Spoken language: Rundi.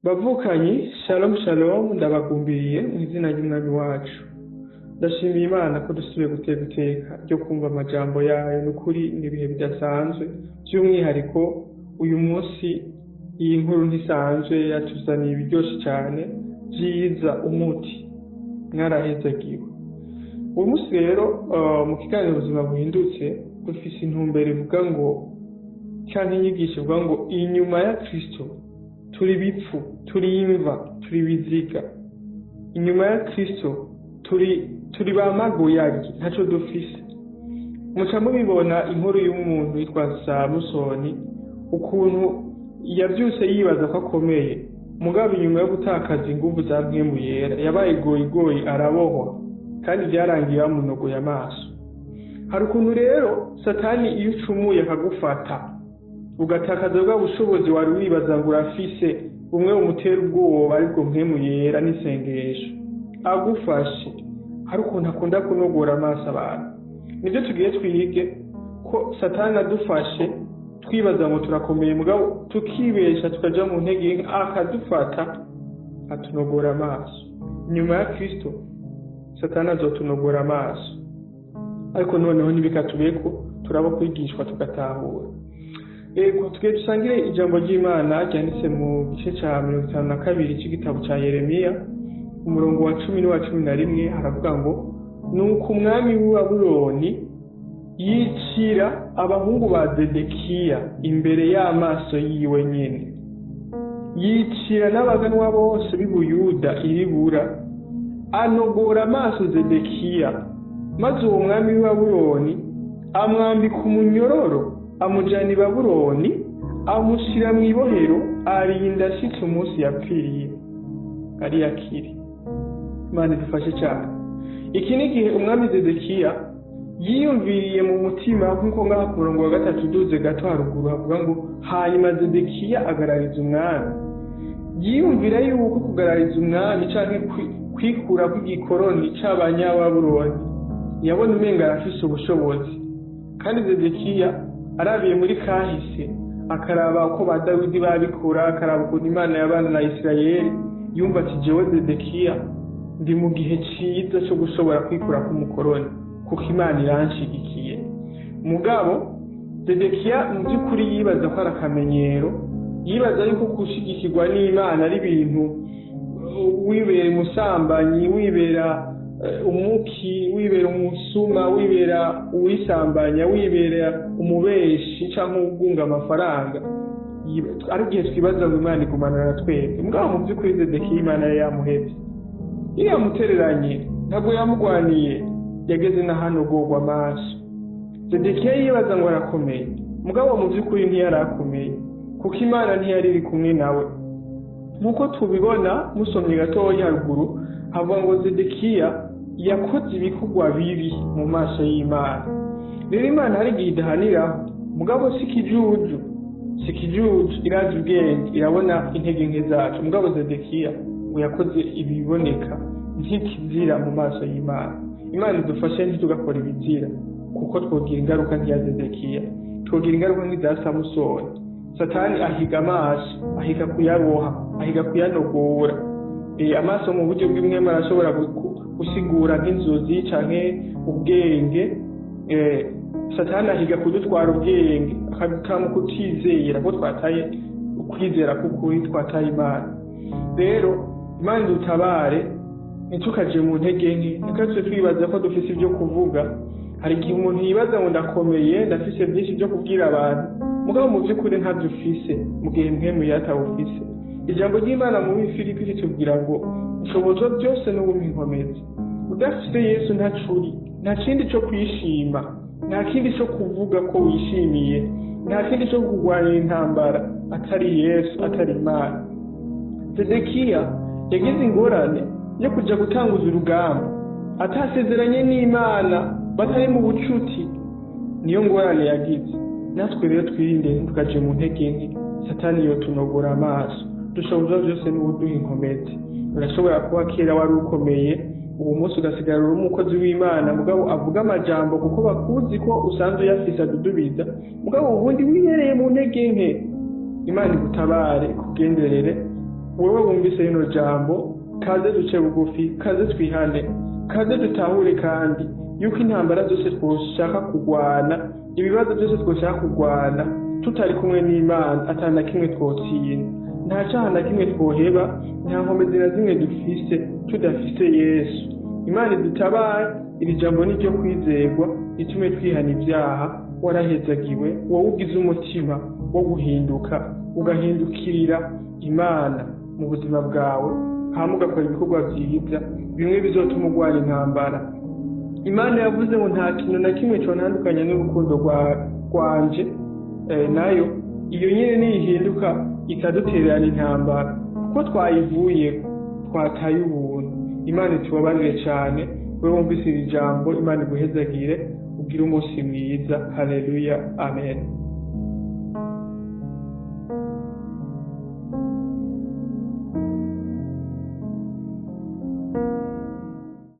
Bavukanyi, shalom shalom, ndabagumbiriye mu izina ry'Umwami wacu. Ndashimiye Imana ko dusubiye guteka iteka ryo kumva amajambo yayo. N'ukuri ni ibihe bidasanzwe, by'umwihariko uyu munsi iyi nkuru ntisanzwe, yatuzaniye ibiryoshe cyane byiza, umuti mwarahezagiwe. Uyu munsi rero mu kiganiro Ubuzima Buhindutse dufise intumbero ivuga ngo, canke inyigisho ivuga ngo: inyuma ya Kristo turi bipfu, turi imva, turi biziga. Inyuma ya Kristo turi ba magoyagi, ntaco dufise. Muca mubibona inkuru y'umuntu yitwa Samusoni, ukuntu yavyutse yibaza ko akomeye, mugabo inyuma yo gutakaza inguvu za Mpwemu Yera yabaye goyigoyi, arabohwa, kandi vyarangiye bamunogoye amaso. Hari ukuntu rero Satani iyo ucumuye akagufata, ugatakaza bwa bushobozi wari wibaza ngo urafise, bumwe bumutera ubwoba, aribwo Mpwemu Yera n'isengesho, agufashe hari ukuntu akunda kunogora amaso abantu. Nibyo tugiye twige, ko Satani adufashe twibaza ngo turakomeye, mugabo tukibesha, tukaja mu ntege, akadufata atunogora amaso. Nyuma ya Kristo Satani azotunogora amaso, ariko noneho ntibikatubeko, turaba kwigishwa tugatahura. Ego, tugiye dusangire ijambo ry'Imana ryanditse mu gice ca 52 c'igitabo ca Yeremiya, umurongo wa 10 n'uwa 11. Haravuga ngo: nuko umwami w'i Babuloni yicira abahungu ba Zedekiya imbere y'amaso yiwe nyene, yicira n'abaganwa bose b'i Buyuda iribura, anogora amaso Zedekiya. Maze uwo mwami w'i Babuloni amwambika umunyororo, amujana i Babuloni, amushyira mu ibohero, arinda ashitse umunsi yapfiriye ari akiri. Imana idufashe cyane. Iki ni igihe umwami Zedekiya yiyumviriye mu mutima, nk'uko ngaha ku murongo wa 3 uduze gato haruguru havuga ngo: hanyuma Zedekiya agarariza umwami. Yiyumvira yuko kugarariza umwami canke kwikura kw'igikoroni c'Abanyababuloni, yabona umenga arafise ubushobozi. Kandi Zedekiya arabiye muri kahise, akaraba uko ba Dawidi babikora, akaraba ukuntu Imana yabana na Isirayeli, yumva ati: jewe Zedekiya ndi mu gihe ciza co gushobora kwikura k'umukoroni, kuko Imana iranshigikiye. Mugabo Zedekiya mu by'ukuri yibaza ko ari akamenyero, yibaza yuko gushigikirwa n'Imana ari ibintu wibera umusambanyi, wibera umuki, wibera umusuma, wibera uwisambanya, wibera umubeshi canke ugunga amafaranga. Ari igihe twibaza ngo Imana igumana na twebwe. Mugabo mu by'ukuri Zedekiya Imana yari yamuhevye, iyo yamutereranye, ntabwo yamugwaniye, yageze n'ahanogorwa amaso. Zedekiya yibaza ngo arakomeye, mugabo mu by'ukuri ntiyarakomeye, kuko Imana ntiyari iri kumwe nawe. Nk'uko tubibona musomye gatoya haruguru, havuga ngo Zedekiya yakoze ibikorwa bibi mu maso y'Imana. Rero Imana hari igihe idahaniraho, mugabo si ikijuju, si ikijuju, irazi ubwenge, irabona intege nke zacu. Mugabo Zedekiya ngo yakoze ibiboneka nk'ikizira mu maso y'Imana. Imana idufashe ntitugakora ibizira, kuko twogira ingaruka nk'iya Zedekiya, twogira ingaruka nk'iza Samusoni. Satani ahiga amaso, ahiga kuyaboha, ahiga kuyanogora. Amaso mu buryo bw'imwe arashobora gusigura nk'inzozi canke ubwenge. Satani ahiga kudutwara ubwenge, akadutama kutizera, ko twataye ukwizera k'ukuri, twataye Imana. Rero Imana idutabare, ntitukaje mu ntege nke, ntikaze twibaza ko dufise ibyo kuvuga. Hari igihe umuntu yibaza ngo ndakomeye, ndafise byinshi byo kubwira abantu, mugabo mu by'ukuri ntabyo ufise mu gihe Mpwemu yatawufise. Ijambo ry'Imana muri Filipi ritubwira ngo ushobozwa byose n'ubumpa inkomezi. Udafise Yesu ntacuri, nta kindi cyo kwishima, nta kindi cyo kuvuga ko wishimiye, nta kindi cyo kurwanira intambara atari Yesu, atari Imana. Zedekiya yagize ingorane yo kuja gutanguza urugamba atasezeranye n'Imana, batari mu bucuti. Niyo ngorane yagize. Natwe rero twirinde ntitukaje mu ntege nke, Satani yotunogora amaso. Dushobora byose n'ubuduha inkomezi. Urashobora kuba kera wari ukomeye, ubu munsi ugasigara uri umukozi w'Imana, mugabo avuga amajambo kuko bakuzi ko usanzwe uyafise adudubiza, mugabo ubundi wibereye mu ntege nke. Imana igutabare, ikugenderere. Wewe wumvise rino jambo, kaze duce bugufi, kaze twihane, kaze dutahure kandi yuko intambara zose twoshaka kurwana, ibibazo byose twoshaka kurwana tutari kumwe n'Imana, ata na kimwe twotsinda, nta caha na kimwe twoheba, nta nkomezi na zimwe dufise tudafise Yesu. Imana idutabare. Iri jambo ni ryo kwizerwa, ritume twihana ibyaha. Warahezagiwe wowe ugize umutima wo guhinduka, ugahindukirira Imana mu buzima bwawe, hama ugakora ibikorwa vyiza bimwe bizotuma urwana intambara. Imana yavuze ngo nta kintu na kimwe contandukanya n'urukundo rwanje, nayo iyo nyene niyihinduka ikadutererana intambara, kuko twayivuye twataye ubuntu. Imana itubabarire cane. Wewe wumvise iri jambo, Imana iguhezagire, ugire umunsi mwiza. Haleluya, amen.